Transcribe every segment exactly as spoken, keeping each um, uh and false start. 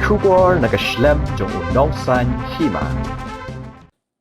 Khubor na ka shlem jong u Nongsaiñ Hima.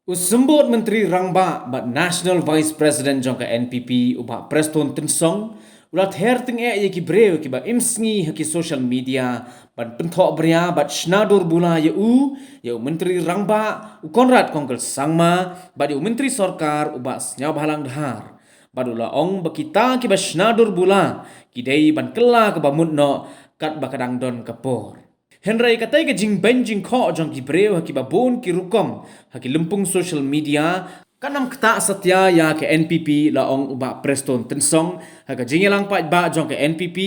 U Symbud Myntri Rangbah bad National Vice President jong ka N P P, u Bah Prestone Tynsong, u la ther tyngeh ïa ki briew kiba im sngi ha ki social media ban pynthoh bria bad shna dur bula ïa u, ïa u Myntri Rangbah u Conrad Kongkal Sangma bad ïa u Myntri Sorkar u Bah Sniawbhalang Dhar. Bad u la ong ba kita kiba shna dur bula ki dei ban kylla kaba mut noh katba ka dang don ka por. Hynrei katei ka jingbeiñ jingkhoh jong ki briew ha kiba bun ki rukom ha ki lympung social media kan ym ktah satia ïa ka N P P, la ong u Bah Prestone Tynsong ha ka jingïalang paidbah jong ka N P P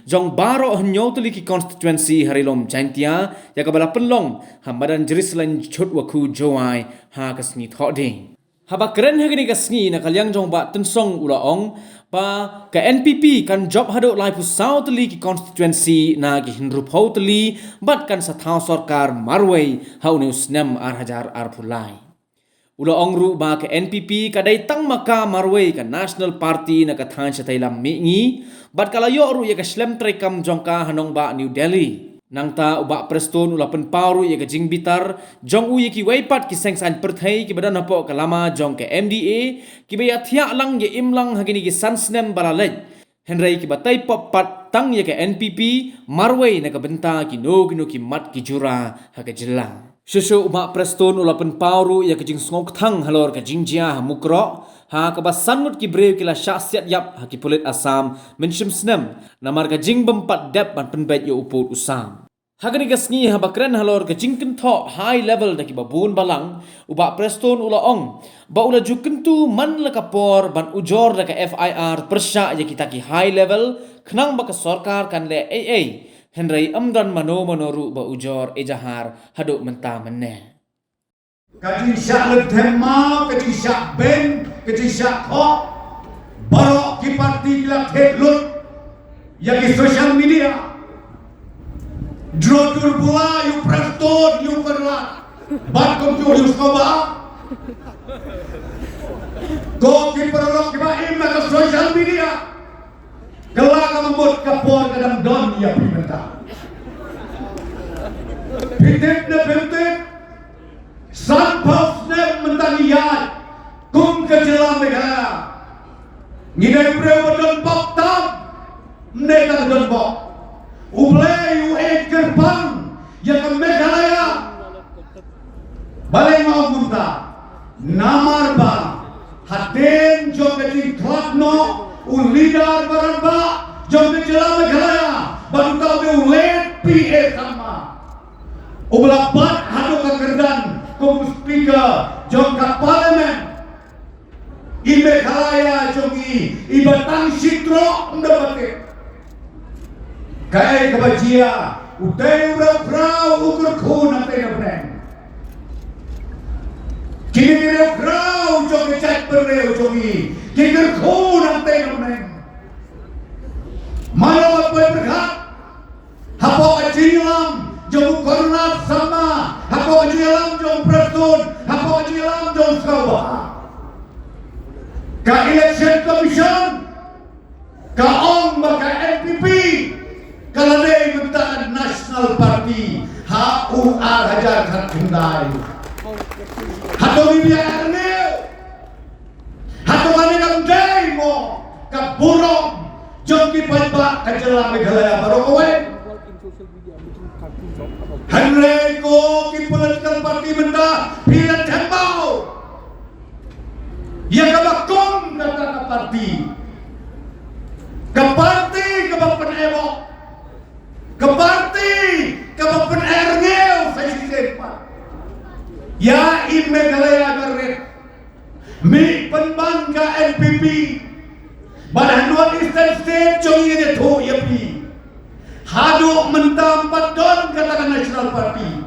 jong baroh hynñiew tylli ki constituency ha Ri Lum Jaiñtia, ïa kaba la pynlong ha madan Jerusalem Chutwakhu Jowai ha ka sngi Thohdieng. Haba kren ha kane ka sngi na ka liang jong u Bah Tynsong u la ong ba ka N P P kan jop haduh laiphew saw tylli ki constituency na ki hynriewphew tylli bad kan sa thaw sorkar marwei ha une u snem ar hajar arphew lai. U la ong ruh ba ka N P P ka dei tang ma ka marwei ka National Party na ka thaiñ shatei lam mihngi bad ka la ïoh ruh ïa ka shlem treikam jong ka ha nongbah New Delhi. Nangta u Bah Prestone u la pynpaw ruh ïa ka jingbitar jong u ïa kiwei pat ki seng saiñ pyrthei kiba don hapoh ka lama jong ka M D A, kiba ïa thiah lang ïa im lang ha kine ki san snem ba la leit. Hynrei kiba tei pop pat tang ïa ka N P P marwei na ka bynta kino kino ki mat ki jura ha ka jylla. Shuh shuh u Bah Prestone u la pynpaw ruh ïa ka jingsngewkthang halor ka jingjia ha Mukroh, ha kaba san ngut ki briew ki la shah siat ïap ha ki pulit Assam mynshim snem namar ka jingbym pat dep ban pynbeit ïa u pud u sam. Ha kane ka sngi haba kren halor ka jingkynthoh high level da kiba bun balang, u Bah Prestone u la ong ba u la ju kyntu man la ka por ban ujor da ka F I R pyrshah ïa kita ki high level khnang ba ka sorkar kan leh ei ei. Hynrei ym don mano mano ruh ba ujor ejahar haduh mynta mynne. Ka jingshah lynthep maw, ka jingshah beiñ, ka jingshah khoh. Baroh ki parti ki la thied lut ïa ki social media. Jrot dur bula ïa u Prestone, ïa u Conrad. Bad kumjuh ïa u Sngewbha. Ko ki paralok kiba im na ka social media. Kylla kaba mut ka por ka dang don ïa phi mynta. Phi tip ne phim tip, sanphew snem mynta ngi ïaid kum ka jylla Meghalaya. Ngi dei briew ba don bok tam, ym dei tang don bok. U Blei u ai kyrpang ïa ka Meghalaya. Balei nga ong kumta? Namar ba hadien jong ka jingkhlad noh u leader ba rangbah jong ka jylla Meghalaya, bad uta u dei u late P A Sangma, uba la bat haduh ka kyrdan kum u speaker jong ka parliament. I Meghalaya jong ngi iba tang shi trok ym dei ba tip. Kaei kaba jia, utei u riewkhraw u kyrkhu nangtei na bneng. Kine ki riewkhraw jong ka jaitbynriew jong ngi ki kyrkhu nangtei na bneng. Mano ba poi pyrkhat hapoh ka jingïalam jong u Conrad Sangma, hapoh ka jingïalam jong u Prestone, hapoh ka jingïalam jong u Sngewbha. Ka Election Commission ka ong ba ka N P P ka la dei mynta ka National Party ha u ar hajar khatkhyndai. Hato ngi biang arngew? Hato kane kam dei mo ka burom jong ki paidbah ka jylla Meghalaya baroh kawei? Hynrei ko ki political party mynta phi la thembaw ïa kaba kum kata ka party. Ka party kaba pyneh bok. Ka party kaba pyneh rngew sa shisien pat ïa i Meghalaya barit. Mih pynban ka N P P. Bad ha North Eastern State jong ngi ïathuh ïa phi. Haduh mynta ym pat don kata ka National Party.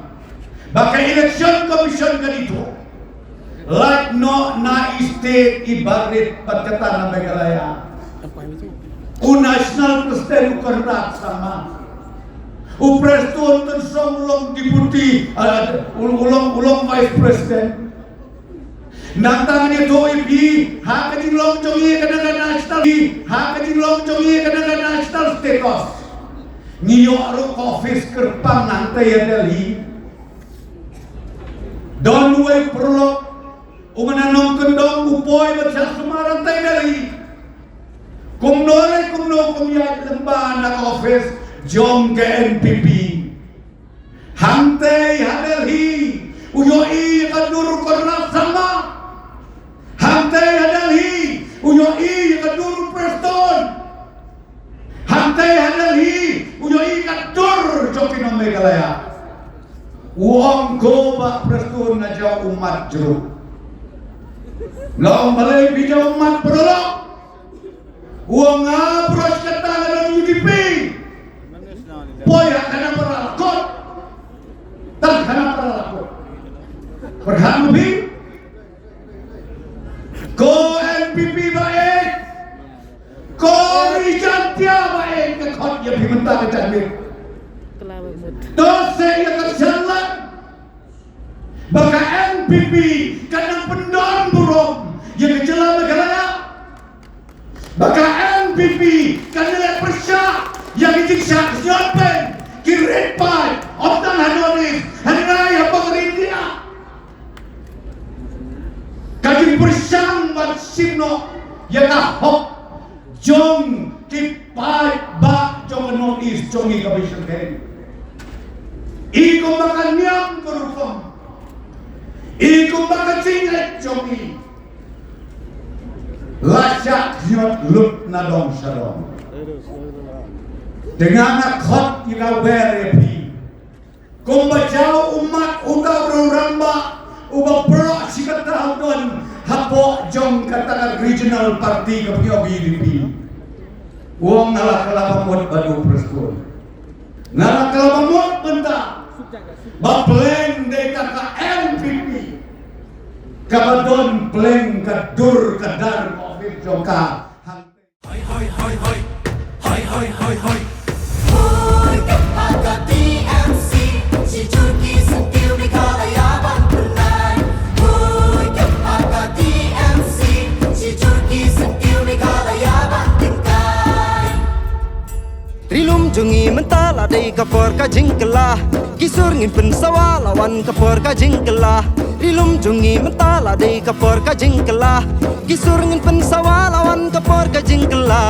Ba ka Election Commission ka ithuh. Lait noh na i state i barit bad kata na Meghalaya. U National President u Conrad Sangma. U Prestone Tynsong u long Deputy, uh, u, u long, u long Vice President. Nangta ngi ïathuh ïa phi, ha ka jinglong jong ngi ka dang ka national, ha ka jinglong jong ngi ka dang ka national status. Ngi ïoh ruh ka office kyrpang hangtei ha Delhi. Don uwei u paralok, u man ha nongkyndong, u poi bad shah sumar hangtei Delhi. Kumno re kumno kum ïaid lyngba na ka office jong ka N P P. Hangtei ha Delhi u ïohi ïa ka dur u Conrad Sangma. Hangtei ha Delhi u ïohi ïa ka dur u Prestone. Hangtei ha Delhi u ïohi ka dur jong ki nong Meghalaya. U ong, "Ko Bah Prestone, nga jaw ummat jruk." Nga ong, "Balei phi jaw ummat, paralok?" U ong, "Nga, pyrshah kata nga don U D P." Poi ha khana para la kot. Tang khana para la kot. Pyrkhat mo phi. Ko N P P ba ïeit. Ko Ri Jaintia ba ïeit, nga khot ïa phi mynta ka janmiet. To seh ïa ka shallan ba ka N P P kan nang pyndon burom ïa ka jylla Meghalaya. Ba ka N P P kan leh pyrshah ïa ki jingshah khñiot pyn, ki rit paid, ym tang ha North East, hynrei hapoh India. Ka jingpyrshang ban shim noh ïa ka hok jong ki paidbah jong ka North East jong ngi ka bishar kane. I kumba ka niam ka rukom, i kumba ka jingngeit jong ngi la shah khñiot lut na dong sha dong. Te nga nga khot ïa ka wer ïa phi. Kumba jaw ummat uta u rangbah uba proh shi katta u don hapoh jong kata ka regional party ka phi ong U D P. U ong nga la kylla ba mut bad u Prestone. Nga la kylla ba mut mynta ba pleng dei ka ka N P P kaba don pleng ka dur ka dar ka office jong ka. Hoi, hoi, hoi, hoi. Hoi, hoi, hoi, hoi. Hoi, ka pa ka T M C. Shi jur ki syntiew Meghalaya ban pynlait. Hoi, ka pa ka T M C. Shi jur ki syntiew Meghalaya ban tyngkai. Ri lum jong ngi mynta la dei ka por ka jingkylla. Ki sur ngin pynsawa la wan ka por ka jingkylla. Ri lum jong ngi mynta la dei ka por ka jingkylla. Ki sur ngin pynsawa la wan ka por ka jingkylla.